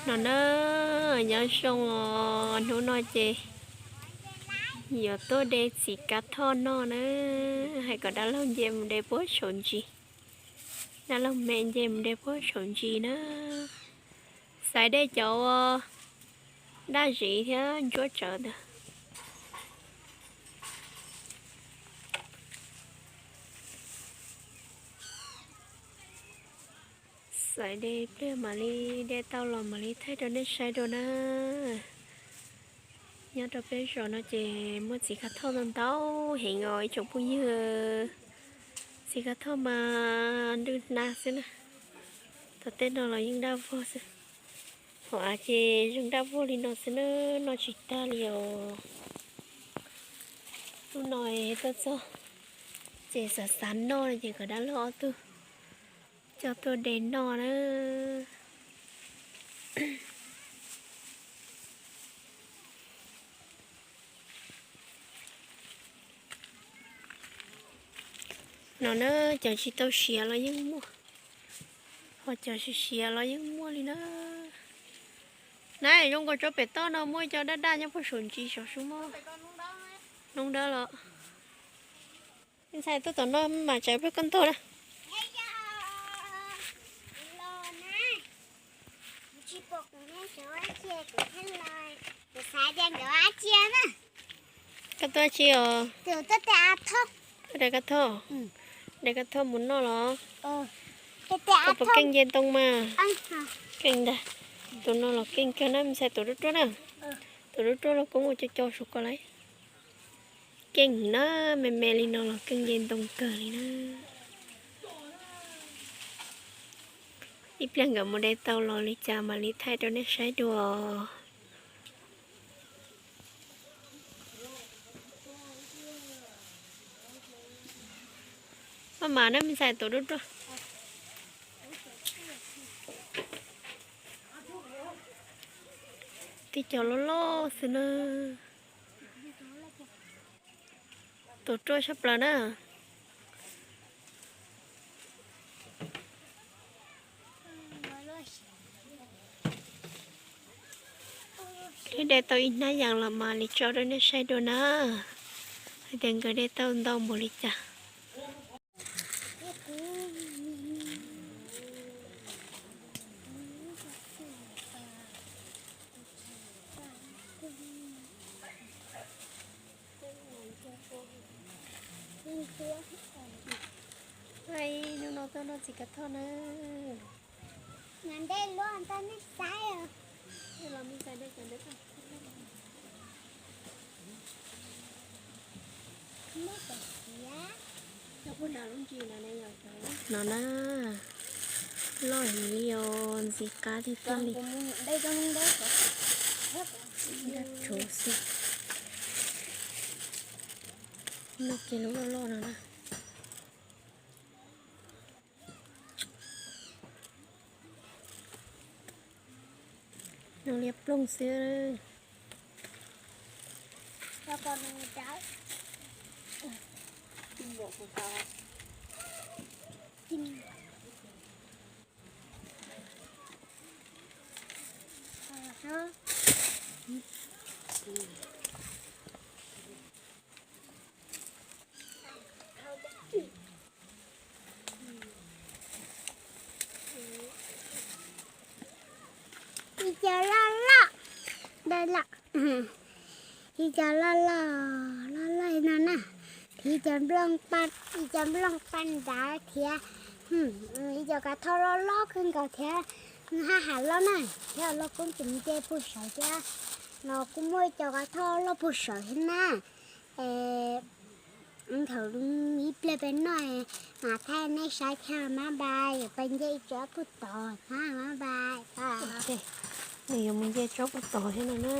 No na, nyob zoo os, hnub no ces yuav tuaj de txiv kav thoj noj na, hais kom dab laug nce mus de puag saum ntsis, dab laug me nce mus de puag saum ntsis na. Xaiv de cov ua daj zis thiab ntsuab tsawv ntawd. Xaiv de pliag mam li de tau los mam li thaij rau nej saib dua na. Nyob rau peb zos no ces muaj txiv kav thoj ntau ntau heev os ib tsoom phooj ywg. Txiv kav thoj mas nrwj hnav xwb na. Tom tej no los yeej daj vog xwb. Hauv av ces zoo daj vog li no xwb na, noj tsis tag li os. Hnub no tuaj txog ces xav xav noj no ces kom dab laug ob tug coj tuaj de noj na. No na, cov tsis tau siav los yeej muaj, ho cov siav siav los yeej muaj li na. Na, zoo nkaus tsob pem toj no muaj ib co daj daj nyob puag saum ntsis saum sub mog. Noob dawb los. Ntxhais tuaj tom no mam tsaws pliag koj ntuag na. Koj tuaj tsi os? Tuaj de kab thoj. De kab thoj mus noj los? Koj puas keej nce ntoo mas? Keej ntag. Tus no los keej kawg na, ntxhais, tus ruaj ruaj na. Tus ruaj ruaj los koob ua co co saum ko lauj. Keej na, me me li no los keej nce ntoo kawg li na. Ib pliag nkawd mus de tau los li cas mam li thaij rau nej saib dua. Maj mam na, me ntxhais, tus ruaj ruaj. Tib co loj loj xwb na. Tus ruaj tshaj plaws na. Twb de tau ib hnab yas los mam li tso rau nej saib dua na, hais tias nkawd de tau ntau npaum li cas. Hnub no tuaj noj txiv kav thoj na. No na, loj heev li os, ntxim qab tiag tiag li. Dab rhuv xwb. Noj kiag lub loj loj no na. Noj liab ploog xwb. Ib co loj loj, ib co loj loj, loj loj no na. Thiab ib co nplooj paj nrad thiab, ib co kav thoj loj loj kawg nkaus thiab, haj ham loj na, thiab loj koob tseem nce puag saud thiab. No kuj muaj ib co kav thoj loj puag saud thiab na. Thaum ib pliag peb noj mas thaij nej saib thiab, mab npais, yuav pais nce ib tsob puag tod na, mab npais. Nws yuav mus nce tsob puag tod thiab no na.